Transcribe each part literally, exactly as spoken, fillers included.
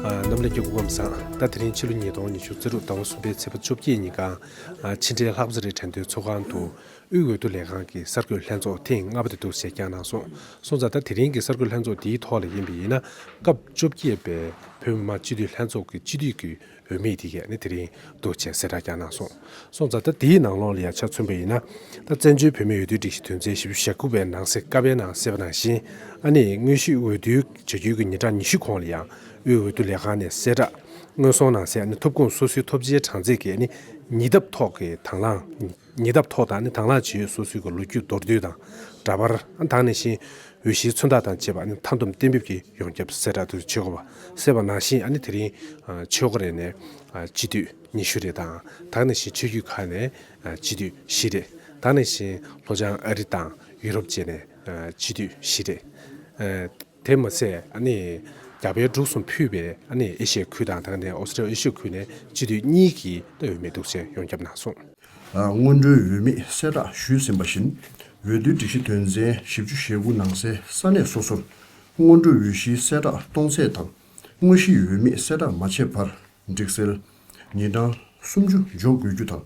རྣམ་པ་ལྷན་རྒྱས་སྐུ་ཁམས་བཟང་། ད་དེ་རིང་ཕྱི་ལོ་ཉིས་སྟོང་ཉི་ཤུ་རྩ་དྲུག་ཟླ་བ་གསུམ་པའི་ཚེས་པ་བཅོ་བརྒྱད་ཉིན་གང་ཕྱི་འབྲེལ་ལྷག་པ་ཚེ་རིང་དྲན་རྟེན་ཚོགས་ཁང་དུ་དབུས་འོས་བསྡུ་ལས་ཁང་གི་གསར་འགོད་ལྷན་ཚོགས་ཐེངས་ལྔ་པ་དེ་འདུག་སེ་བསྐྱངས་གནང་སོང་། སོང་ཙང་ད་དེ་རིང་གི་གསར་འགོད་ལྷན་ཚོགས་འདིའི་ཐོག་ལ་ཡིན་པ་ཡིན་ན། སྐབས་བཅོ་བརྒྱད་པའི་བོད་མི་མང་སྤྱི་འཐུས་ལྷན་ཚོགས་ཀྱི་སྤྱི་འཐུས་ཀྱི་འོས་མི་དེ་གས་ནི་དེ་རིང་འདུག་སེ་གསལ་བསྒྲགས་བསྐྱངས་གནང་སོང་། སོང་ཙང་ད་དེའི་ནང་ལོགས་ལ་ཡང་ཆ་མཚོན་པ་ཡིན་ན། ད་བཙན་བྱོལ་བོད་མིའི་འོས་བསྡུའི་སྒྲིག་གཞི་དོན་ཚན་བཞི་བཅུ་ཞེ་དགུ་པའི་ནང་གསེས་ཀ་པའི་ནང་གསལ་བ་ནང་བཞིན། ཨ་ནི་དངོས་གཞིའི་འོས་བསྡུའི་བྱ་རྒྱུའི་གི་ཉིན་གྲངས་ཉི་ཤུ་གོང་ལ་ཡང་དབུས་འོས་བསྡུ་ལས་ཁང་ནས་གསལ་བསྒྲགས་སྔོན་སོང་ནང་གསལ། ཨ་ནི་ཐོབ་ཁུངས་སོ་སོའི་ཐོབ་ཆའི་གྲངས་ཚད་ཀྱི་ཨ་ནི་ཉེ་འདབས་ཐོག་གི་དང་བླངས། ཉེ་འདབས་ཐོག་དང་ནི་དང་བླངས་བྱེད་ཡུལ་སོ་སོའི་གི་ལོ་རྒྱུས་མདོར་བསྡུས་དང་འདྲ་པར། ཨ་ནི་ད་ག་ནང་བཞིན་འོས་གཞིའི་མཚོན་རྟགས་དང་བཅས་པ་ནི་མཐའ་བསྡོམས་གཏན་འབེབས་ཀྱི་ཡོངས་ཁྱབ་གསལ་བསྒྲགས་དུ་བྱེད་དགོས་པ་གསལ་བ་ནང་བཞིན། ཨ་ནི་དེ་རིང་ཆོལ་ཁ་རེ་ནས་སྤྱི་འཐུས་ཉི་ཤུ་རེ་དང་། ད་ག་ནང་བཞིན་ཆོས་བརྒྱུད་ཁག་ནས་སྤྱི་འཐུས་བཞི་རེ། ད་ག་ནང་བཞིན་ལྷོ་བྱང་ཨ་རི་དང་ཡུ་རོབ་བཅས་ནས་སྤྱི་འཐུས་བཞི་རེ། དེ་མ་ཟད་ཨ་ནི་རྒྱ་བལ་འབྲུག་གསུམ་ཕུད་པའི་ཨ་ནི་ཨེ་ཤི་ཡའི་ཁུལ་དང་། ད་ག་ནས་ཨོ་སི་ཀྲི་ལི་ཡ་ཨེ་ཤི་ཡའི་ཁུལ་ནས་སྤྱི་འཐུས་གཉིས་ཀྱིས་ད་འོས་མི་འདུག་སེ་ཡོངས་ཁྱབ་གནང་སོང་། སྔོན་འགྲོའི་འོས་མི་གསལ་བསྒྲགས་ཞུས་ཟིན་པ་བཞིན། འོས་བསྡུའི་སྒྲིག་གཞི་དོན་ཚན་བཞི་བཅུ་ཞེ་དགུ་ནང་གསལ་ས་གནས་སོ་སོར་སྔོན་འགྲོའི་འོས་གཞིའི་གསལ་བསྒྲགས་གཏོང་ཚད་དང་། དངོས་གཞིའི་འོས་མི་གསལ་བསྒྲགས་མ་བྱས་བར་སྒྲིག་གསལ་ཉིན་གྲངས་སུམ་ཅུ་འཇོག་དགོས་རྒྱུ་དང་།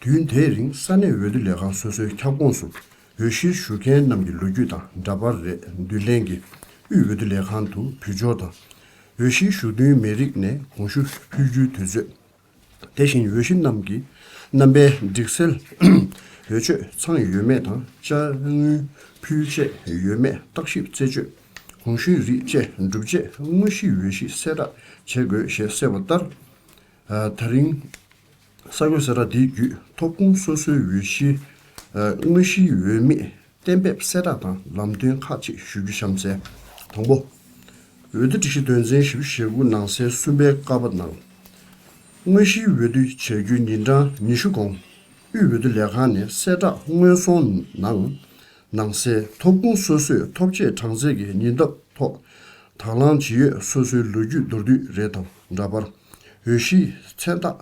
དུས་དེའི་རིང་ས་གནས་འོས་བསྡུ་ལས་ཁང་སོ་སོའི་ཁྱབ་ཁོངས་སུ་འོས་གཞིར་ཞུགས་མཁན་རྣམས་ཀྱི་ལོ་རྒྱུས་དང་འདྲ་པར་རེ་བསྡུ་ལེན་གྱིས་དབུས་འོས་བསྡུ་ལས་ཁང་དུ་ཕུལ་འབྱོར་དང་། འོས་གཞིར་ཞུགས་འདུན་མི་རིགས་ནས་གོང་ཞུ་ཕུལ་རྒྱུའི་དུས་ཚོད། དེ་བཞིན་འོས་གཞི་རྣམས་ཀྱི་རྣམ་པའི་སྒྲིག་གསལ་འོས་ཆོས་ཚང་ཡོད་མེད་དང་། དཔྱ་དངུལ་ཕུལ་བྱས་ཡོད་མེད་བརྟག་ཞིབ་རྩད་གཅོད། གོང་ཞུའི་རིགས་བཅས་གྲུབ་རྗེས་དངོས་གཞིའི་འོས་གཞི་གསལ་བསྒྲགས་བྱེད་དགོས་ཞེས་གསལ་བ་ལྟར། ད་རིང་གསར་འགོད་གསལ་བསྒྲགས་འདིའི་བརྒྱུད་ཐོབ་ཁུངས་སོ་སོའི་འོས་གཞི། དངོས་གཞིའི་འོས་མི་གཏན་འབེབས་གསལ་བསྒྲགས་དང་ལམ་སྟོན་ཁག་ཅིག་ཞུ་རྒྱུ་གཤམ་གསལ། དང་པོ། འོས་བསྡུ་སྒྲིག་གཞི་དོན་ཚན་བཞི་བཅུ་ཞེ་དགུ་ནང་གསལ་གསུམ་པའི་ཀ་པ་ནང་། དངོས་གཞིའི་འོས་བསྡུ་བྱ་རྒྱུའི་ཉིན་གྲངས་ཉི་ཤུ་གོང་དབུས་འོས་བསྡུ་ལས་ཁང་ནས་གསལ་བསྒྲགས་སྔོན་སོང་ནང་། ནང་གསལ་ཐོབ་ཁུངས་སོ་སོའི་ཐོབ་ཆའི་གྲངས་ཚད་ཀྱི་ཉེ་འདབས་ཐོག་དང་བླངས་བྱེད་ཡུལ་སོ་སོའི་ལོ་རྒྱུས་མདོར་བསྡུས་རེ་དང་འདྲ་པར། འོས་གཞིའི་མཚན་རྟགས་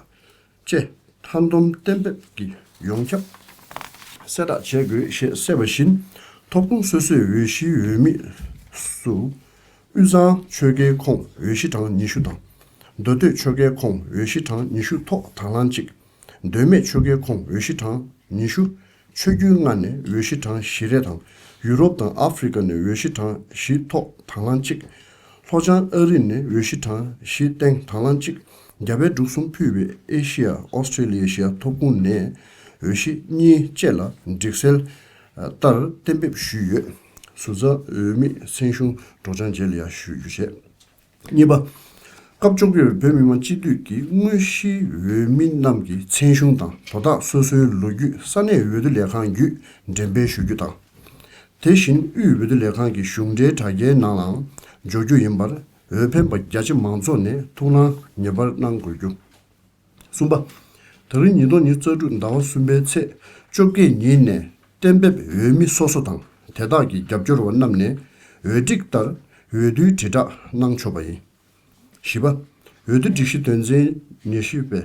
བཅས་མཐའ་བསྡོམས་གཏན་འབེབས་ཀྱི་ཡོངས་ཁྱབ་གསལ་བསྒྲགས་བྱེད་དགོས་ཞེས་གསལ་བ་བཞིན། ཐོབ་ཁུངས་སོ་སོའི་འོས་གཞིའི་འོས་མི་སུ། དབུས་གཙང་ཆོལ་ཁའི་ཁོངས་འོས་གཞི་གྲངས་ཉི་ཤུ་དང་། མདོ་སྟོད་ཆོལ་ཁའི་ཁོངས་འོས་གཞི་གྲངས་ཉི་ཤུ་ཐོག་དང་བླངས་གཅིག་མདོ་སྨད་ཆོལ་ཁའི་ཁོངས་འོས་གཞི་གྲངས་ཉི་ཤུ། ཆོས་བརྒྱུད་ལྔ་ནས་འོས་གཞི་གྲངས་བཞི་རེ་དང་། ཡུ་རོབ་དང་ཨ་ཧྥེ་རི་ཀ་ནས་འོས་གཞི་གྲངས་བཞི་ཐོག་དང་བླངས་གཅིག་ལྷོ་བྱང་ཨ་རི་ནས་འོས་གཞི་གྲངས་བཞི་སྟེང་དང་བླངས་གཅིག་རྒྱ་བལ་འབྲུག་གསུམ་ཕུད་པའི་ཨེ་ཤི་ཡ། ཨོ་སི་ཀྲི་ལི་ཡ། ཨེ་ཤི་ཡ་ཐོབ་ཁུངས་ནས་འོས་གཞི་གཉིས་བཅས་ལ་སྒྲིག་གསལ་ལྟར་གཏན་འབེབས་ཞུས་ཡོད། ཟུར་འཛར་འོས་མི་མཚན་གཞུང་སྒྲོག་སྦྱང་རྗེས་ལ་ཡང་ཞུ་རྒྱུ་བྱས། གཉིས་པ། སྐབས་བཅོ་བརྒྱད་པའི་བོད་མི་མང་སྤྱི་འཐུས་ཀྱི་དངོས་གཞིའི་འོས་མི་རྣམས་ཀྱི་མཚན་གཞུང་དང་དོ་བདག་སོ་སོའི་ལོ་རྒྱུས་ས་གནས་འོས་བསྡུ་ལས་ཁང་བརྒྱུད་འགྲེམས་སྤེལ་ཞུ་རྒྱུ་དང་། དེ་བཞིན་དབུས་འོས་བསྡུ་ལས་ཁང་གི་གཞུང་འབྲེལ་དྲ་རྒྱའི་ནང་ལའང་འཇོག་རྒྱུ་ཡིན་པར་འོས་འཕེན་པ་རྒྱ་ཆེ་མང་ཚོགས་ནས་ཐུགས་སྣང་ངེས་པར་གནང་དགོས་རྒྱུ། གསུམ་པ། ད་རིང་ཉིས་སྟོང་ཉི་ཤུ་རྩ་དྲུག་ཟླ་བ་གསུམ་པའི་ཚེས་བཅོ་བརྒྱད་ཉིན་ནས་གཏན་འབེབས་འོས་མི་སོ་སོ་དང་དེ་དག་གི་རྒྱབ་སྐྱོར་བ་རྣམས་ནས་འོས་སྒྲིག་ལྟར་འོས་བསྡུའི་དྲིལ་བསྒྲགས་གནང་ཆོག་པ་ཡིན། བཞི་པ། འོས་བསྡུ་སྒྲིག་གཞི་དོན་ཚན་ཉི་ཤུ་པའི་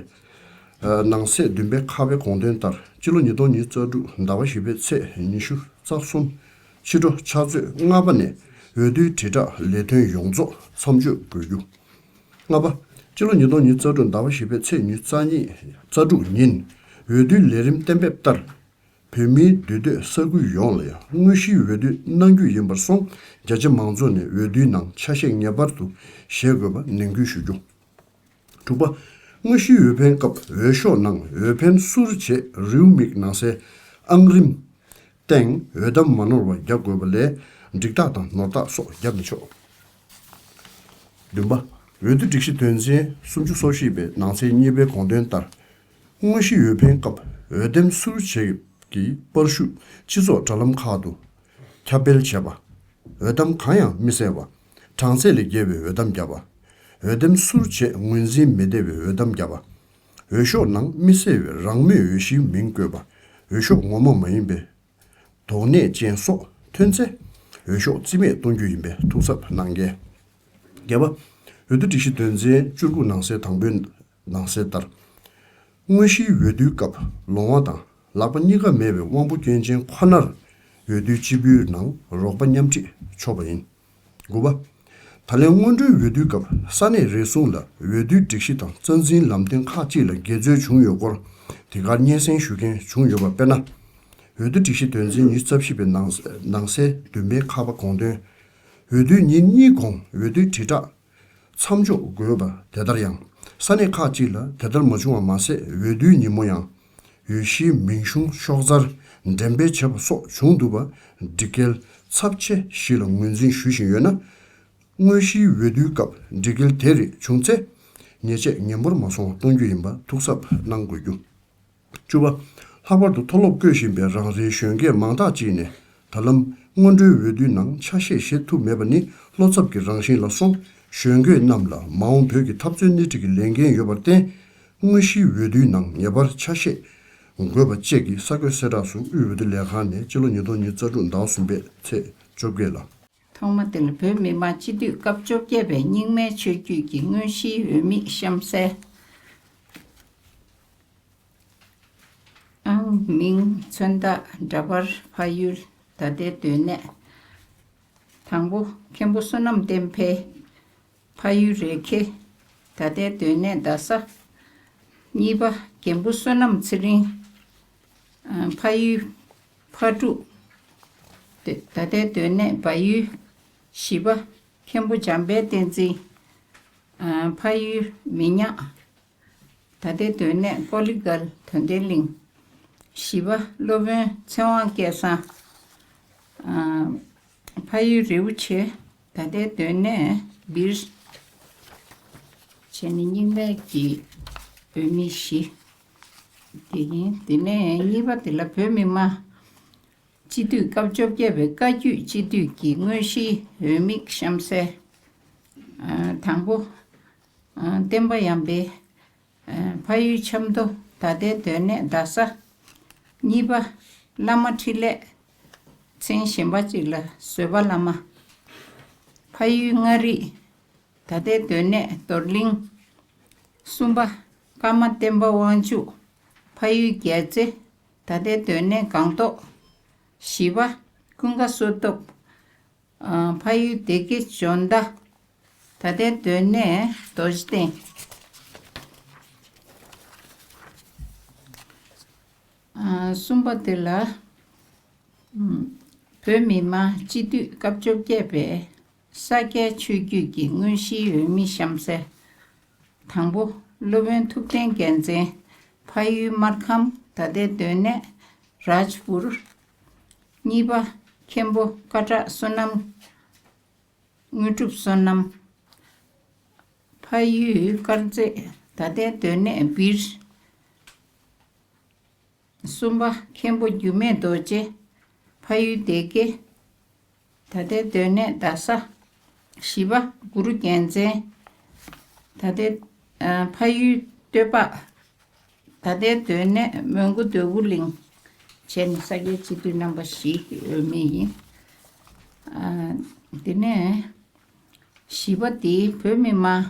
ནང་གསེས་བདུན་པའི་ཁ་པའི་དགོངས་དོན་ལྟར། སྤྱི་ལོ་ཉིས་སྟོང་ཉི་ཤུ་རྩ་དྲུག་ཟླ་བ་བཞི་པའི་ཚེས་ཉི་ཤུ་རྩ་གསུམ་ཕྱི་དྲོ་ཕྱག་ཚོད་ལྔ་པ་ནས་འོས་བསྡུའི་དྲིལ་བསྒྲགས་ལས་དོན་ཡོངས་རྫོགས་མཚམས་གཅོད་དགོས་རྒྱུ། ལྔ་པ། སྤྱི་ལོ་ཉིས་སྟོང་ཉི་ཤུ་རྩ་དྲུག་ཟླ་བ་བཞི་པའི་ཚེས་ཉི་ཤུ་རྩ་གཉིས་རྩ་དྲུག་ཉིན་འོས་བསྡུའི་ལས་རིམ་གཏན་འབེབས་ལྟར། བོད་མིའི་འདུས་སྡོད་ས་ཁུལ་ཡོངས་ལ་ཡང་དངོས་གཞིའི་འོས་བསྡུ་གནང་རྒྱུ་ཡིན་པར་སོང་། རྒྱ་ཆེ་མང་ཚོགས་ནས་འོས་བསྡུའི་ནང་ཆ་ཤས་ངེས་པར་དུ་བཞེས་དགོས་པ་ནན་སྐུལ་ཞུ་རྒྱུ། དྲུག་པ། དངོས་གཞིའི་འོས་འཕེན་སྐབས་འོས་ཤོག་ནང་འོས་འཕེན་སུར་བྱེད་རེའུ་མིག་ནང་གསལ་ཨང་རིམ་སྟེང་འོས་ཐམ་མ་ནོར་བ་རྒྱག་དགོས་པ་ལས་འགྲིག་རྟགས་དང་ནོར་རྟགས་སོགས་རྒྱག་མི་ཆོག་བདུན་པ། འོས་བསྡུ་སྒྲིག་གཞི་དོན་ཚན་སུམ་ཅུ་སོ་བཞི་པའི་ནང་གསལ་གཉིས་པའི་དགོངས་དོན་ལྟར། དངོས་གཞིའི་འོས་འཕེན་སྐབས་འོས་འདེམས་སུར་བྱེད་ཀྱི་པར་ཤུགས་སྤྱི་ཚོགས་དྲ་ལམ་ཁག་ཏུ་ཁྱབ་སྤེལ་བྱེད་པ། འོས་ཐམ་གང་ཡང་མི་གསལ་བ། གྲངས་ཚད་ལས་བརྒལ་བའི་འོས་ཐམ་བརྒྱབ་པ། འོས་འདེམས་སུར་བྱེད་ངོས་འཛིན་མི་བདེ་བའི་འོས་ཐམ་བརྒྱབ་པ། འོས་ཤོག་ནང་མི་གསལ་བའི་རང་མོས་འོས་གཞིའི་མིང་བཀོད་པ། འོས་ཤོག་ངོ་མ་མ་ཡིན་པའི་དོགས་གནད་ཅན་སོགས་ཐོན་ཚེ། འོས་ཤོག་རྩིས་མེད་གཏོང་རྒྱུ་ཡིན་པའི་ཐུགས་གཟབ་གནང་གལ། བརྒྱད་པ། འོས་བསྡུ་སྒྲིག་གཞི་དོན་ཚན་བཅུ་དགུ་ནང་གསལ་དང་པོའི་ནང་གསལ་ལྟར། དངོས་གཞིའི་འོས་བསྡུའི་སྐབས་ལོང་བ་དང་ལག་པ་གཉིས་ཀ་མེད་པའི་དབང་པོ་སྐྱོན་ཅན་ཁོ་ནར་འོས་བསྡུའི་སྤྱིལ་བུའི་ནང་རོགས་པ་མཉམ་ཁྲིད་ཆོག་པ་ཡིན། དགུ་པ། ད་ལན་སྔོན་འགྲོའི་འོས་བསྡུའི་སྐབས་ས་གནས་རེ་ཟུང་ལ་འོས་བསྡུའི་སྒྲིག་གཞི་དང་རྩ་འཛིན་ལམ་སྟོན་ཁག་ཅིག་ལ་འགལ་འཛོལ་བྱུང་ཡོད་སྐོར་དེ་གར་སྙན་སེང་ཞུ་མཁན་བྱུང་ཡོད་པ། དཔེར་ན། འོས་བསྡུ་སྒྲིག་གཞི་དོན་ཚན་ཉི་ཤུ་རྩ་བཞི་པའི་ནང་ནང་གསལ་བདུན་པའི་ཁ་པ་དགོངས་དོན། འོས་བསྡུའི་ཉིན་གཉིས་གོང་འོས་བསྡུའི་དྲིལ་བསྒྲགས་མཚམས་འཇོག་དགོས་པ། དེ་ལྟར་ཡང་ས་གནས་ཁག་ཅིག་ལ་དེ་ལྟར་མ་བྱུང་བ་མ་ཟད། འོས་བསྡུའི་ཉིན་མོ་ཡང་འོས་གཞིའི་མིང་གཞུང་ཤོག་མཚར་འགྲེམས་སྤེལ་བྱས་པ་སོགས་བྱུང་འདུག་པ། སྒྲིག་འགལ་ཚབས་ཆེ་ཞིག་ལ་ངོས་འཛིན་ཞུ་བཞིན་ཡོད་ན། དངོས་གཞིའི་འོས་བསྡུའི་སྐབས་སྒྲིག་འགལ་དེ་རིགས་བྱུང་ཚེ། ཉེས་ཆད་ངན་པར་མ་སོང་བ་གཏོང་རྒྱུ་ཡིན་པ་ཐུགས་གཟབ་གནང་དགོས་རྒྱུ། བཅུ་པ། ལྷག་པར་དུ་མཐོ་སློབ་བསྐོས་བཞིན་པའི་རང་རེའི་གཞོན་སྐྱེས་མང་དག་ཅིག་ནས་ད་ལམ་སྔོན་འགྲོའི་འོས་བསྡུའི་ནང་ཆ་ཤས་བཞེས་ཐུབ་མེད་པ་ནི་བློ་འཚབ་ཀྱི་རང་བཞིན་ལ་སོང་། གཞོན་སྐྱེས་རྣམས་ལ་མ་འོངས་བོད་ཀྱི་འཐབ་རྩོད་སྣེ་ཁྲིད་ཀྱི་ལས་འགན་ཡོད་པར་བརྟེན། དངོས་གཞིའི་འོས་བསྡུའི་ནང་ངེས་པར་ཆ་ཤས་དགོས་པ་བཅས་ཀྱི་གསར་འགོད་གསལ་བསྒྲགས་སུ་དབུས་འོས་བསྡུ་ལས་ཁང་ནས་སྤྱི་ལོ་ཉིས་སྟོང་ཉི་ཤུ་རྩ་དྲུག་ཟླ་བ་གསུམ་པའི་ཚེས་བཅོ་བརྒྱད་ལ། ཐོག་མ་དེ་ལ་བོད་མི་མང་སྤྱི་འཐུས་སྐབས་བཅོ་བརྒྱད་པའི་རྙིང་མའི་ཆོས་བརྒྱུད་ཀྱི་དངོས་གཞིའི་འོས་མི་གཤམ་གསལ། ཨང་། མིང་། མཚོན་རྟགས། འདྲ་པར། ཕ་ཡུལ། ད་ལྟའི་སྡོད་གནས། དང་པོ། མཁན་པོ་བསོད་ནམས་བསྟན་འཕེལ། ཕ་ཡུལ་རེ་ཁེ། ད་ལྟའི་སྡོད་གནས་རྡ་ས། གཉིས་པ། རྒན་པོ་བསོད་ནམས་ཚེ་རིང་། ཨ། ཕ་ཡུལ་ཕག་གྲུ། ད་ལྟའི་སྡོད་གནས་བལ་ཡུལ། བཞི་པ། མཁན་པོ་འཇམ་དཔལ་བསྟན་འཛིན། ཨ། ཕ་ཡུལ་མི་ཉག་ད་ལྟའི་སྡོད་གནས་ཀོ་ལི་གལ་དོན་ལྡན་གླིང་། བཞི་པ། སློབ་དཔོན་ཚེ་དབང་སྐལ་བཟང་། ཨ། ཕ་ཡུལ་རི་བོ་ཆེ། ད་ལྟའི་སྡོད་གནས་སྦིར། བྱས་ནས་རྙིང་མའི་གི་འོས་མི་བཞི་དེ་ཡིན། དེ་ནས་གཉིས་པ་དེ་ལ་བོད་མི་མང་སྤྱི་འཐུས་སྐབས་བཅོ་བརྒྱད་པའི་བཀའ་བརྒྱུད་སྤྱི་འཐུས་ཀྱི་དངོས་གཞིའི་འོས་མི་གཤམ་གསལ། ཨ། དང་པོ། ཨ། བསྟན་པ་ཡར་འཕེལ། ཨ། ཕ་ཡུལ་ཆབ་མདོ། ད་ལྟའི་སྡོད་གནས་རྡ་ས། གཉིས་པ། བླ་མ་འཕྲིན་ལས། མཚན་གཞན་པ་ཅིག་ལ་བཟོད་པ་བླ་མ། ཕ་ཡུལ་མངའ་རིས། ད་ལྟའི་སྡོད་གནས་རྡོར་གླིང་། གསུམ་པ། ཀརྨ་བསྟན་པ་དབང་ཕྱུག་ཕ་ཡུལ་རྒྱལ་རྩེ། ད་ལྟའི་སྡོད་གནས་སྒང་ཏོག་བཞི་པ། ཀུན་དགའ་བསོད་སྟོབས། ཨ། ཕ་ཡུལ་སྡེ་དགེ་འཇོ་མདའ། ད་ལྟའི་སྡོད་གནས་རྡོ་རྗེ་གདན། ཨ། གསུམ་པ་དེ་ལ། ཨམ། བོད་མི་མང་སྤྱི་འཐུས་སྐབས་བཅོ་བརྒྱད་པའི་ས་སྐྱའི་ཆོས་བརྒྱུད་ཀྱི་དངོས་གཞིའི་འོས་མི་གཤམ་གསལ། དང་པོ། སློབ་དཔོན་ཐུབ་བསྟན་རྒྱལ་མཚན། ཕ་ཡུལ་སྨར་ཁམས། ད་ལྟའི་སྡོད་གནས་རཱཇ་པུར། གཉིས་པ། མཁན་པོ་སྐད་གྲགས་བསོད་ནམས། དངོས་གྲུབ་བསོད་ནམས། ཕ་ཡུལ་དཀར་མཛེས། ད་ལྟའི་སྡོད་གནས་སྦིར། གསུམ་པ། མཁན་པོ་འགྱུར་མེད་རྡོ་རྗེ། ཕ་ཡུལ་སྡེ་དགེ། ད་ལྟའི་སྡོད་གནས་རྡ་ས། བཞི་པ། གུ་རུ་རྒྱལ་མཚན། ད་ལྟའི། ཨ། ཕ་ཡུལ་སྟོད་འབག་ད་ལྟའི་སྡོད་གནས་མོན་གྷོ་འདོད་རྒུ་གླིང་། བྱས་ནས་ས་སྐྱའི་སྤྱི་འཐུས་རྣམ་པ་བཞི་འོས་མི་ཡིན། ཨ། དེ་ནས་བཞི་པ་དེ་བོད་མི་མང་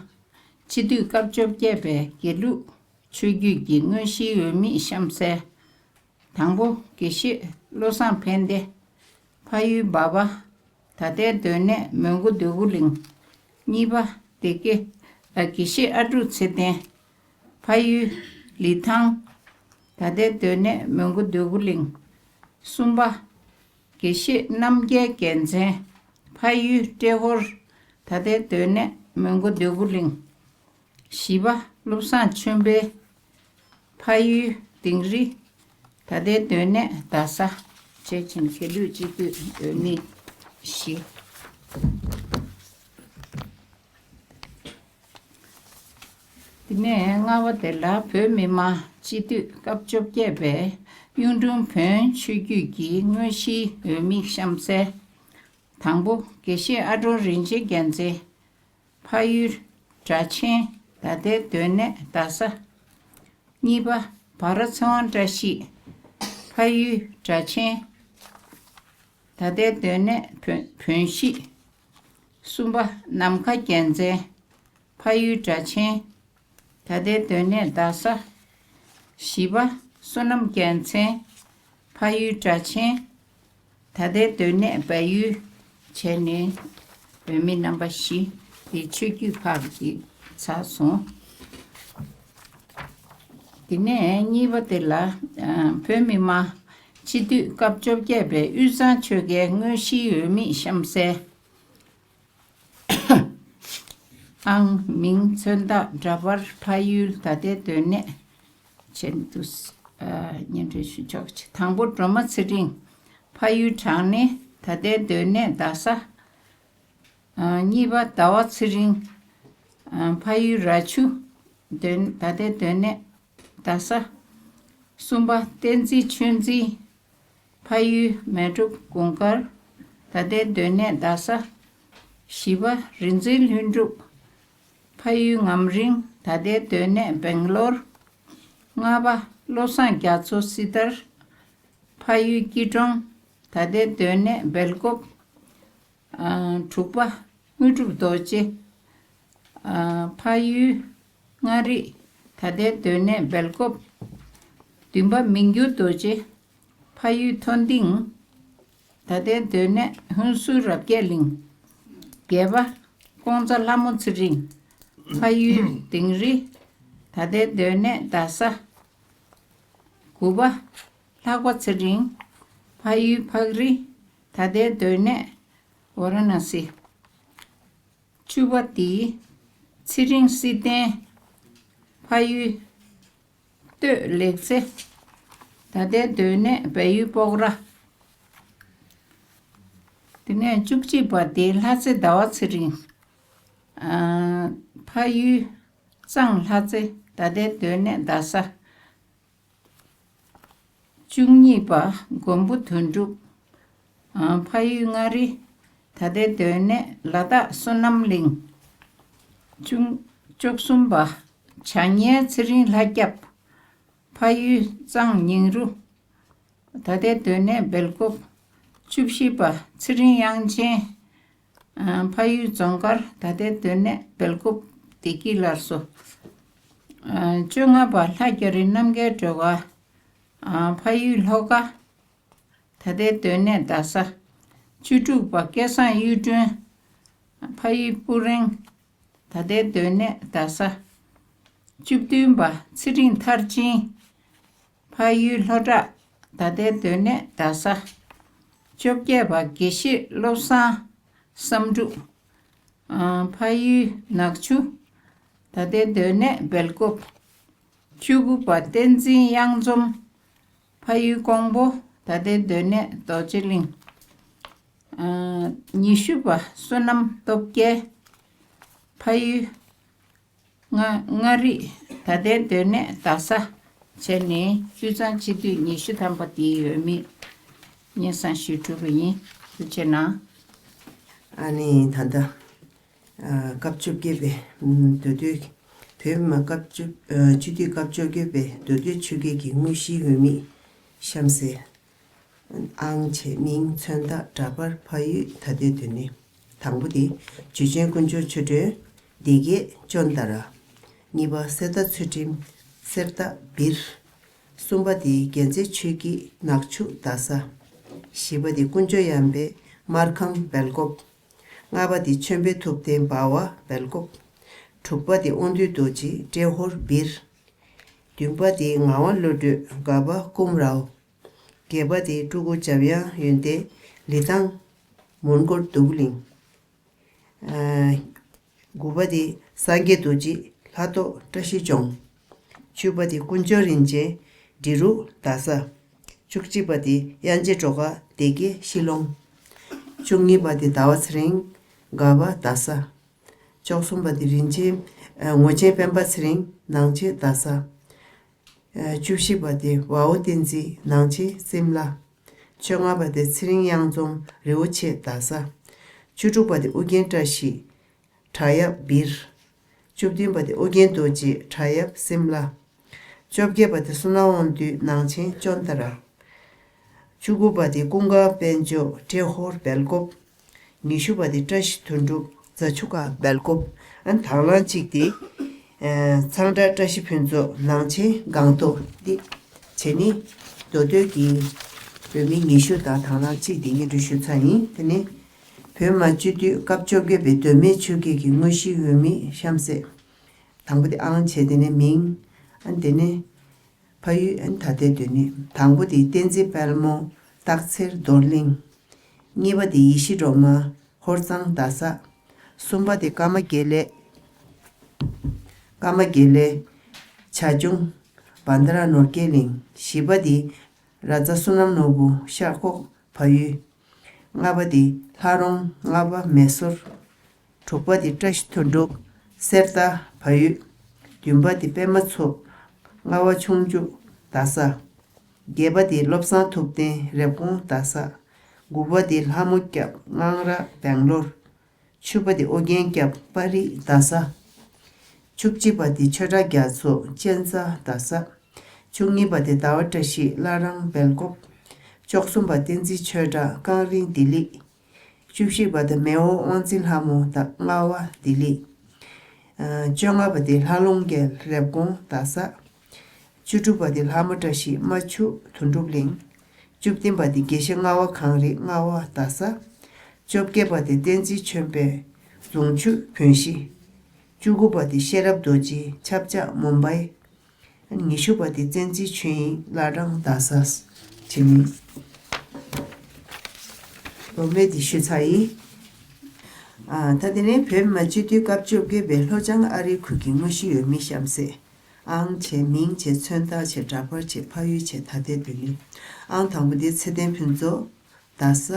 སྤྱི་འཐུས་སྐབས་བཅོ་བརྒྱད་པའི་དགེ་ལུགས་ཆོས་བརྒྱུད་ཀྱི་དངོས་གཞིའི་འོས་མི་གཤམ་གསལ། དང་པོ། དགེ་བཤེས་བློ་བཟང་ཕན་བདེ། ཕ་ཡུལ་འབའ་པ། ད་ལྟའི་སྡོད་གནས་མོན་གྷོ་འདོད་རྒུ་གླིང་། གཉིས་པ། སྡེ་དགེ། ཨ། དགེ་བཤེས་ཨ་ཀྲུག་ཚེ་བརྟན། ཕ་ཡུལ་ལི་ཐང་། ད་ལྟའི་སྡོད་གནས་མོན་གྷོ་འདོད་རྒུ་གླིང་། གསུམ་པ། དགེ་བཤེས་རྣམ་རྒྱལ་རྒྱལ་མཚན། ཕ་ཡུལ་ཏྲེ་ཧོར། ད་ལྟའི་སྡོད་གནས་མོན་གྷོ་འདོད་རྒུ་གླིང་། བཞི་པ། བློ་བཟང་ཆོས་འཕེལ། ཕ་ཡུལ་དིང་རི། ད་ལྟའི་སྡོད་གནས་རྡ་ས། བཅས་ཕྱིན་དགེ་ལུགས་སྤྱི་འཐུས་འོས་མི་བཞི། དེ་ནས་ལྔ་པ་དེ་ལ་བོད་མི་མང་སྤྱི་འཐུས་སྐབས་བཅོ་བརྒྱད་པའི་གཡུང་དྲུང་བོན་ཆོས་བརྒྱུད་ཀྱི་དངོས་གཞིའི་འོས་མི་གཤམ་གསལ། དང་པོ། དགེ་བཤེས་ཨ་ཀྲོང་རིན་ཆེན་རྒྱལ་མཚན། ཕ་ཡུལ་སྦྲ་ཆེན། ད་ལྟའི་སྡོད་གནས་རྡ་ས། གཉིས་པ། བྷ་ར་ཚེ་དབང་བཀྲ་ཤིས། ཕ་ཡུལ་སྦྲ་ཆེན། ད་ལྟའི་སྡོད་གནས་བོན་བོན་གཞིས། གསུམ་པ། ནམ་མཁའ་རྒྱལ་མཚན། ཕ་ཡུལ་སྦྲ་ཆེན། ད་ལྟའི་སྡོད་གནས་རྡ་ས། བཞི་པ། བསོད་ནམས་རྒྱལ་མཚན། ཕ་ཡུལ་སྦྲ་ཆེན། ད་ལྟའི་སྡོད་གནས་བལ་ཡུལ། བྱས་ནས་འོས་མི་རྣམ་པ་བཞི། དེ་ཆོས་བརྒྱུད་ཁག་ཅིག་ཚར་སོང་། དེ་ནས་གཉིས་པ་དེ་ལ་ཨ་བོད་མི་མང་སྤྱི་འཐུས་སྐབས་བཅོ་བརྒྱད་པའི་དབུས་གཙང་ཆོལ་ཁའི་དངོས་གཞིའི་འོས་མི་གཤམ་གསལ། ཨང་། མིང་། མཚོན་རྟགས། འདྲ་པར། ཕ་ཡུལ། ད་ལྟའི་སྡོད་གནས། བྱས་འདུག་ཨ་སྙན་སྒྲོན་ཞུ་ཆོག་དང་པོ། སྒྲོལ་མ་ཚེ་རིང་། ཕ་ཡུལ་བྲག་སྣེ། ད་ལྟའི་སྡོད་གནས་རྡ་ས། ཨ་གཉིས་པ། ཟླ་བ་ཚེ་རིང་། ཨ་ཕ་ཡུལ་ར་ཆུ། སྡོད་ད་ལྟའི་སྡོད་གནས་རྡ་ས། གསུམ་པ། བསྟན་འཛིན་ཆོས་འཛིན། ཕ་ཡུལ་མལ་གྲོ་གུང་དཀར། ད་ལྟའི་སྡོད་གནས་རྡ་ས། བཞི་པ། རིག་འཛིན་ལྷུན་གྲུབ། ཕ་ཡུལ་ངམ་རིང་། ད་ལྟའི་སྡོད་གནས་སྦེང་ལོར། ལྔ་པ། བློ་བཟང་རྒྱ་མཚོ་སྲི་ཐར། ཕ་ཡུལ་སྐྱིད་གྲོང་། ད་ལྟའི་སྡོད་གནས་སྦེལ་ཀོབ། ཨ་དྲུག་པ། དངོས་གྲུབ་རྡོ་རྗེ། ཨ་ཕ་ཡུལ་མངའ་རིས། ད་ལྟའི་སྡོད་གནས་སྦེལ་ཀོབ། བདུན་པ། མི་འགྱུར་རྡོ་རྗེ། ཕ་ཡུལ་མཐོ་ལྡིང་། ད་ལྟའི་སྡོད་གནས་ཧུན་སུར་རབ་རྒྱས་གླིང་། བརྒྱད་པ། ཀོང་ཚ་ལྷ་མོ་ཚེ་རིང་། ཕ་ཡུལ་དིང་རི། ད་ལྟའི་སྡོད་གནས་རྡ་ས། དགུ་པ། ལྷག་པ་ཚེ་རིང་། ཕ་ཡུལ་ཕག་རི། ད་ལྟའི་སྡོད་གནས་ཝ་ར་ཎ་སི། བཅུ་པ་འདི། ཚེ་རིང་བསིལ་ལྡན། ཕ་ཡུལ་སྟོད་ལེགས་རྩེ། ད་ལྟའི་སྡོད་གནས་བལ་ཡུལ་སྤོག་ར། དེ་ནས་བཅུ་གཅིག་པ་འདི། ལྷ་རྩེ་ཟླ་བ་ཚེ་རིང་། ཨ་ཕ་ཡུལ་གཙང་ལྷ་རྩེ། ད་ལྟའི་སྡོད་གནས་རྡ་ས། བཅུ་གཉིས་པ། མགོན་པོ་དོན་གྲུབ། ཨ་ཕ་ཡུལ་མངའ་རིས། ད་ལྟའི་སྡོད་གནས་ལ་དྭགས་བསོད་ནམས་གླིང་། བཅུ་བཅུ་གསུམ་པ། བྱ་ཉལ་ཚེ་རིང་ལྷ་སྐྱབས། ཕ་ཡུལ་གཙང་ཉིང་རུ། ད་ལྟའི་སྡོད་གནས་སྦེལ་ཀོབ། བཅུ་བཞི་པ། ཚེ་རིང་དབྱངས་ཅན། ཨ་ཕ་ཡུལ་རྫོང་དཀར། ད་ལྟའི་སྡོད་གནས་སྦེལ་ཀོབ། བདེ་སྐྱིད་སླར་གསོ། ཨ་བཅོ་ལྔ་པ། ལྷ་རྒྱ་རི་རྣམ་རྒྱལ་སྒྲོལ་དཀར། ཨ་ཕ་ཡུལ་ལྷོ་ཁ། ད་ལྟའི་སྡོད་གནས་རྡ་ས། བཅུ་དྲུག་པ། སྐལ་བཟང་གཡུ་སྒྲོན། ཕ་ཡུལ་སྤུ་རིང་། ད་ལྟའི་སྡོད་གནས་རྡ་ས། བཅུ་བདུན་པ། ཚེ་རིང་མཐར་ཕྱིན། ཕ་ཡུལ་ལྷོ་བྲག། ད་ལྟའི་སྡོད་གནས་རྡ་ས། བཅོ་བརྒྱད་པ། དགེ་བཤེས་བློ་བཟང་བསམ་འགྲུབ། ཨ་ཕ་ཡུལ་ནག་ཆུ། ད་ལྟའི་སྡོད་གནས་སྦེལ་ཀོབ། བཅུ་དགུ་པ། བསྟན་འཛིན་གཡང་འཛོམས། ཕ་ཡུལ་ཀོང་པོ། ད་ལྟའི་སྡོད་གནས་རྡོ་རྗེ་གླིང་། ཨ་ཉི་ཤུ་པ། བསོད་ནམས་སྟོབས་རྒྱལ། ཕ་ཡུལ་མངའ་མངའ་རིས། ད་ལྟའི་སྡོད་གནས་རྡ་ས། བྱས་ནས་དབུས་གཙང་སྤྱི་འཐུས་ཉི་ཤུ་ཐམ་པ་དེའི་འོས་མི་སྙན་སེང་ཞུས་གྲུབ་པ་ཡིན། ཐུགས་རྗེ་གནང་། ཨ་ནི་ད་ལྟ་ཨ་སྐབས་བཅོ་བརྒྱད་པའི་ཨ་མདོ་སྟོད་བོད་མི་མང་སྐབས་བཅོ་ཨ་སྤྱི་འཐུས་སྐབས་བཅོ་བརྒྱད་པའི་མདོ་སྟོད་ཆོལ་ཁའི་དངོས་གཞིའི་འོས་མི་གཤམ་གསལ། ཨང་བྱས། མིང་། མཚོན་རྟགས། འདྲ་པར། ཕ་ཡུལ། ད་ལྟའི་སྡོད་གནས། དང་པོ་དེ། འཇུ་ཆེན་དཀོན་མཆོག་ཆོས་སྒྲོན། སྡེ་དགེ་ཅོན་ཏ་ར། གཉིས་པ། གསེར་རྟ་ཚུལ་ཁྲིམས། གསེར་རྟ་སྦིར། གསུམ་པ་དེ། རྒྱལ་མཚན་ཆོས་སྐྱིད། ནག་ཆུ། རྡ་ས། བཞི་པ་དེ། དཀོན་མཆོག་གཡང་འབེ། སྨར་ཁམས། སྦེལ་ཀོབ། ལྔ་པ་དེ། ཆོས་འཕེལ་ཐུབ་བསྟན། འབའ་བ། སྦེལ་ཀོབ། དྲུག་པ་དེ། དབང་འདུས་རྡོ་རྗེ། ཏྲེ་ཧོར། སྦིར། བདུན་པ་དེ། ངག་དབང་བློ་གྲོས། སྒ་པ། ཀུམ་རའོ། བརྒྱད་པ་དེ། སྤྲུལ་སྐུ་འཇམ་དབྱངས་ཡོན་ཏན། ལི་ཐང་། མོན་གྷོ། རྡོ་སྦིས་གླིང་། ཨ་དགུ་པ་དེ། སངས་རྒྱས་རྡོ་རྗེ། ལྷ་ཐོག། བཀྲ་ཤིས་ལྗོངས། བཅུ་པ་དེ། དཀོན་མཆོག་རིན་ཆེན། འབྲི་རུ། རྡ་ས། བཅུ་གཅིག་པ་དེ། དབྱངས་ཅན་སྒྲོལ་དཀར། སྡེ་དགེ། ཤི་ལོང་། བཅུ་གཉིས་པ་དེ། ཟླ་བ་ཚེ་རིང་། སྒ་པ། རྡ་ས། བཅུ་གསུམ་པ་དེ། རིན་ཆེན། ཨ་ངོ་ཆེན་སྤེན་པ་ཚེ་རིང་། ནང་ཆེན། རྡ་ས། ཨ་བཅུ་བཞི་པ་དེ། ཝའོ་བསྟན་འཛིན། ནང་ཆེན། སིམ་ལ། བཅོ་ལྔ་པ་དེ། ཚེ་རིང་གཡང་འཛོམས། རི་བོ་ཆེ། རྡ་ས། བཅུ་དྲུག་པ་དེ། ཨུ་རྒྱན་བཀྲ་ཤིས། བྲག་གཡབ། སྦིར། བཅུ་བདུན་པ་དེ། ཨུ་རྒྱན་རྡོ་རྗེ། བྲག་གཡབ། སིམ་ལ། བཅོ་བརྒྱད་པ་དེ། བསོད་ནམས་དབང་འདུས། ནང་ཆེན། ཅོན་ཏ་ར། བཅུ་དགུ་པ་དེ། ཀུན་དགའ་དཔལ་འབྱོར། ཏྲེ་ཧོར། སྦེལ་ཀོབ། ཉི་ཤུ་པ་དེ། བཀྲ་ཤིས་དོན་གྲུབ། རྫ་ཆུ་ཁ། སྦེལ་ཀོབ། ཨ་ནི་དང་བླངས་གཅིག་དེ། ཨ་ཚང་བཀྲ་བཀྲ་ཤིས་ཕུན་ཚོགས། ནང་ཆེན། སྒང་ཏོག་འདི་བྱས་ནས་མདོ་སྟོད་ཀྱི་བོད་མི་ཉི་ཤུ་དང་དང་བླངས་གཅིག་དེ་སྙན་སྒྲོན་ཞུས་ཚར་ཡིན། དེ་ནས་ བོད་མི་སྤྱི་འཐུས་སྐབས་བཅོ་བརྒྱད་པའི་མདོ་སྨད་ཆོལ་ཁའི་དངོས་གཞིའི་འོས་མི་གཤམ་གསལ། དང་པོ་དེ་ཨང་བྱས། དེ་ནས་མིང་། ཨ་དེ་ནས་ཕ་ཡུལ། ཨ་ད་ལྟའི་སྡོད་གནས། དང་པོ་དེ་བསྟན་འཛིན་དཔལ་མོ། སྟག་འཚེར་རྡོར་གླིང་། གཉིས་པ་དེ་ཡེ་ཤེས་སྒྲོལ་མ། ཧོར་གཙང་རྡ་ས། གསུམ་པ་དེ་ཀརྨ་དགེ་ལེགས། ཀརྨ་དགེ་ལེགས། བྱ་ཁྱུང་། བན་དྷ་ར་ནོར་རྒྱས་གླིང་། བཞི་པ་དེ་ར་ཙ་བསོད་ནམས་ནོར་བུ། ཤར་ཁོག་ཕ་ཡུལ། ལྔ་པ་དེ་ལྷ་རོང་། ལྔ་པ་མེ་སོར། དྲུག་པ་དེ་བཀྲ་ཤིས་དོན་གྲུབ། གསེར་རྟ་ཕ་ཡུལ། བདུན་པ་དེ་པད་མ་མཚོ། ལྔ་པ་ཆུང་ཆུ་རྡ་ས། བརྒྱད་པ་དེ་བློ་བཟང་ཐུབ་བསྟན། རེབ་གོང་རྡ་ས། དགུ་པ་དེ་ལྷ་མོ་སྐྱབས། སྔངས་ར་སྦེང་ལོར། བཅུ་པ་དེ་ཨོ་རྒྱན་སྐྱབས། པ་རི་རྡ་ས། བཅུ་གཅིག་པ་དེ་ཆོས་གྲགས་རྒྱ་མཚོ། གཅན་ཚ་རྡ་ས། བཅུ་གཉིས་པ་དེ་ཟླ་བ་བཀྲ་ཤིས། བླ་བྲང་སྦེལ་ཀོབ། བཅུ་གསུམ་པ་བསྟན་འཛིན་ཆོས་གྲགས། རྐང་རིང་ལྡི་ལི། བཅུ་བཞི་པ་དེ་མེའོ་དབང་འཛིན་ལྷ་མོ། ད་རྔ་བ་ལྡི་ལི། ཨ་བཅོ་ལྔ་པ་དེ་ལྷ་ལུང་རྒྱལ། རེབ་གོང་རྡ་ས། བཅུ་དྲུག་པ་དེ་ལྷ་མོ་བཀྲ་ཤིས། རྨ་ཆུ་དོན་གྲུབ་གླིང་། བཅུ་བདུན་པ་དེ་དགེ་བཤེས་ལྔ་པ་གངས་རི། རྔ་བ་རྡ་ས། བཅོ་བརྒྱད་པ་དེ་བསྟན་འཛིན་ཆོས་འཕེལ། རྫོང་ཆུ་བོན་གཞིས། བཅུ་དགུ་པ་དེ་ཤེས་རབ་རྡོ་རྗེ། ཆབ་ཆ་མུམ་བྷའི། ཉི་ཤུ་པ་དེ་བསྟན་འཛིན་ཆོས་དབྱིངས། བླ་བྲང་རྡ་ས། དེ་ནི་ལོ་མེ་དེ་ཞུས་ཚར་ཡིན། ཨ་ད་དེ་ནས་བོད་མི་སྤྱི་འཐུས་སྐབས་བཅོ་བརྒྱད་པའི་ལྷོ་བྱང་ཨ་རིའི་ཁུལ་གྱི་དངོས་གཞིའི་འོས་མི་གཤམ་གསལ། ཨང་བྱས། མིང་བྱས། མཚོན་རྟགས་བྱས། འདྲ་པར་བྱས། ཕ་ཡུལ་བྱས། ད་ལྟའི་སྡོད་གནས། ཨང་དང་པོ་དེ་ཚེ་བརྟན་ཕུན་ཚོགས། རྡ་ས།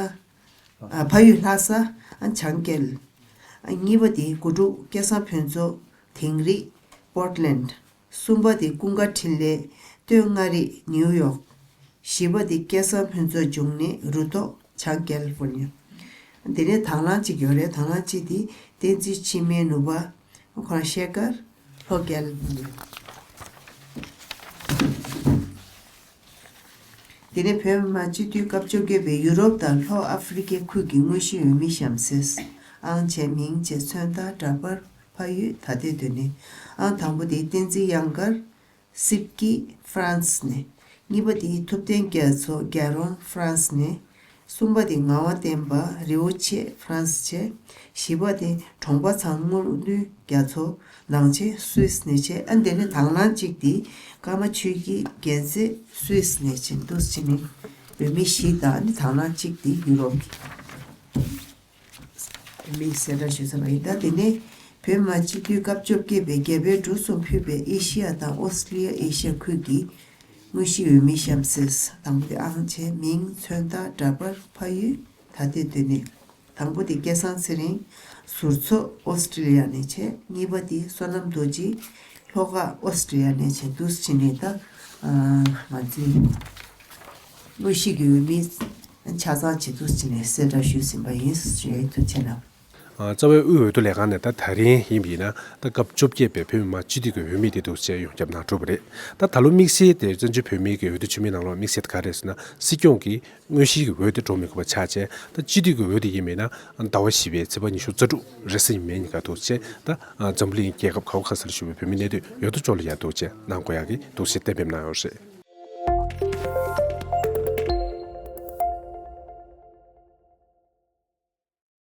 ཨ་ཕ་ཡུལ་ལྷ་ས། ཨ་བྱང་རྒྱལ། ཨ་གཉིས་པ་དེ་དགུ་ཕྲུག་སྐལ་བཟང་ཕུན་ཚོགས། དིང་རི། པོར་ཊི་ལེན་ཌི། གསུམ་པ་དེ་ཀུན་དགའ་འཕྲིན་ལས། སྟོད་མངའ་རིས། ནིའུ་ཡོག་བཞི་པ་དེ་སྐལ་བཟང་ཕུན་ཚོགས་འབྱུང་གནས། རུ་ཐོག་བྱང་ཀལ་ཧྥོར་ནི་ཡ། དེ་ནས་དང་བླངས་གཅིག་ཡོད་རེད། དང་བླངས་གཅིག་དེ་བསྟན་འཛིན་འཆི་མེད་ནུར་བ། ཁོ་རང་ཤེལ་དཀར། ལྷོ་ཀལ་ཧྥོར་ནི་ཡ། དེ་ནས་བོད་མི་སྤྱི་འཐུས་སྐབས་བཅོ་བརྒྱད་པའི་ཡུ་རོབ་དང་ལྷོ་ཨ་ཧྥེ་རི་ཁའི་ཁུལ་གྱི་དངོས་གཞིའི་འོས་མི་གཤམ་གསལ། ཨང་བྱས། མིང་བྱས། མཚོན་རྟགས། འདྲ་པར། ཕ་ཡུལ། ད་ལྟའི་སྡོད་གནས། ཨང་དང་པོ་དེ་བསྟན་འཛིན་གཡང་དཀར། སིབ་ཀི། ཧྥ་རན་སི་ནས། གཉིས་པ་དེ་ཐུབ་བསྟན་རྒྱ་མཚོ། རྒྱལ་རོང་། ཧྥ་རན་སི་ནས། གསུམ་པ་དེ་ངག་དབང་བསྟན་པ། རི་བོ་ཆེ། ཧྥ་རན་སི་བྱས། བཞི་པ་དེ་གྲོང་པ་ཚང་དངོས་འདུས་རྒྱ་མཚོ། ནང་ཆེན་སུད་སི་ནས་བྱས། ཨ་འདི་ནི་དང་བླངས་གཅིག་དེ་ཀརྨ་ཆོས་སྐྱིད་རྒྱལ་མཚན། སུད་སི་ནས་བྱས། འདུག་སེ་བྱས་ནས་འོས་མི་བཞི་དང་ནི་དང་བླངས་གཅིག་དེ་ཡུ་རོབ་ཀྱི་འོས་མི་གསལ་བསྒྲགས་ཞུས་ཚར་བ་ཡིན། ད་དེ་ནས་བོད་མི་སྤྱི་འཐུས་སྐབས་བཅོ་བརྒྱད་པའི་རྒྱལ་པོའི་གྲུ་གསུམ་ཕུད་པའི་ཨེ་ཤི་ཡ་དང་ཨོ་སི་ཀྲི་ལི་ཡ། ཨེ་ཤི་ཡ་ཁུལ་གྱི་དངོས་གཞིའི་འོས་མི་གཤམ་གསལ། དང་པོ་དེ་ཨང་བྱས། མིང་། མཚོན་རྟགས། འདྲ་པར། ཕ་ཡུལ། ད་ལྟའི་སྡོད་གནས། དང་པོ་དེ་སྐལ་བཟང་ཚེ་རིང་། ཟུར་ཚོགས་ཨོ་སི་ཀྲི་ལི་ཡ་ནས་བྱས། གཉིས་པ་དེ་བསོད་ནམས་རྡོ་རྗེ། ལྷོ་ཁ་ཨོ་སི་ཀྲི་ལི་ཡ་ནས་བྱས། འདུག་སེ་བྱས་ནས་ད་ང་ཚོའི་དངོས་གཞི་གི་འོས་མི་ཆ་ཚང་བྱས། འདུག་སེ་བྱས་ནས་གསལ་བསྒྲགས་ཞུས་ཟིན་པ་ཡིན། ཞུ་ཡ་ཐུགས་རྗེ་གནང་། རྩ་བའི་དབུས་འོས་བསྡུ་ལས་ཁང་ནས་ད་ད་རིང་ཡིན་པ་ཡིན་ན་ད་སྐབས་བཅོ་བརྒྱད་པའི་བོད་མི་མང་སྤྱི་འཐུས་ཀྱི་འོས་མི་དེ་འདུག་སེ་ཡོངས་ཁྱབ་གནང་གྲུབ་པ་རེད། ད་ད་ལོ་དམིགས་བསལ་དེ་བཙན་བྱོལ་བོད་མིའི་གི་འོས་བསྡུ་ཆེན་མོའི་ནང་ལོགས་དམིགས་བསལ་དེ་ག་རེ་རེད་ཟེར་ན། སྲིད་སྐྱོང་གི་དངོས་གཞིའི་གི་འོས་དེ་འགྲོ་མི་དགོས་པ་ཆགས་བྱས། ད་སྤྱི་འཐུས་ཀྱི་འོས་དེ་ཡིན་པ་ཡིན་ན་ཟླ་བ་བཞི་པའི་ཚེས་པ་ཉི་ཤུ་རྩ་དྲུག་རེས་གཟའ་ཉི་མའི་ཉིན་ཀ་འདུག་སེ་བྱས། ད་འཛམ་བུ་གླིང་རྒྱལ་ཁབ་ག་བ་ག་སར་བཞུགས་པའི་བོད་མི་གནས་སྡོད་ཡོད་དོ་ཅོག་ལ་ཡ་འདུག་སེ་བྱས་གནང་དགོས་ཡག་གི་འདུག་སེ་གཏན་འབེབས་གནང་ཡོད་རེད།